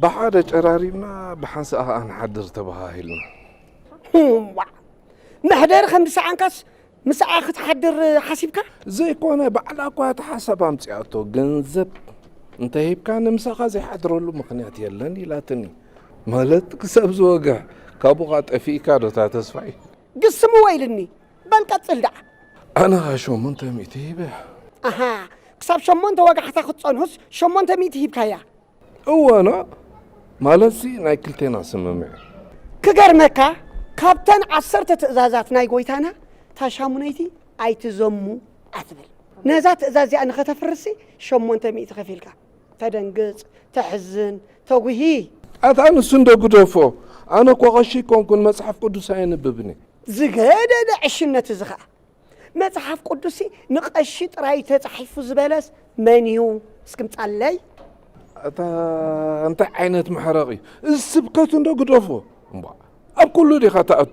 ብሓደ ጨራሪብና ብሓንሳእ ኸኣ ንሓድር ተበሃሂልና። እዋ፣ መሕደሪ ከም ዝሰኣንካስ ምስኣ ክትሓድር ሓሲብካ? ዘይኮነ፣ ባዕላ እኳ እታ ሓሳብ ኣምጺኣቶ። ገንዘብ እንተሂብካኒ ምሳኻ ዘይሓድረሉ ምኽንያት የለን ኢላትኒ። ማለት ክሳብ ዝወግሕ ካብኡ ኸኣ ጠፊእካ ዶ እታ ተስፋይ? ግስምዎ ኢልኒ። በል ቀጽል ደኣ። ኣነ ኸኣ ሸሞንተ ሚእቲ ሂበ። ኣሃ፣ ክሳብ ሸሞንተ ወጋሕታ ክትጸንሑስ ሸሞንተ ሚእቲ ሂብካያ? እወ፣ ኖ፣ ማለትሲ ናይ ክልቴና ስምምዕ። ክገርመካ፣ ካብተን ዓሰርተ ትእዛዛት ናይ ጎይታና፣ እታ ሻሙነይቲ ኣይትዘሙ እያ ትብል። ነዛ ትእዛዝ እዚኣ ንኸተፍርስሲ ሸሞንተ ሚእቲ ከፊልካ። ተደንግጽ፣ ተሕዝን፣ ተጉሂ። ኣታ ንሱ እንዶ ግደፎ። ኣነ እኮ ቀሺ ኣይኮንኩን፣ መጽሓፍ ቅዱስ ኣየንብብን እየ። ዝገደደ ዕሽነት እዚ ኸኣ። መጽሓፍ ቅዱስሲ ንቐሺ ጥራይ ተጻሒፉ ዝበለስ መን እዩ? እስኪ ምጻለይ። ኣታ እንታይ ዓይነት መሕረቕ እዩ? እዚ ስብከት እንዶ ግደፎ። እምቧ፣ ኣብ ኩሉ ዲኻ ትኣቱ?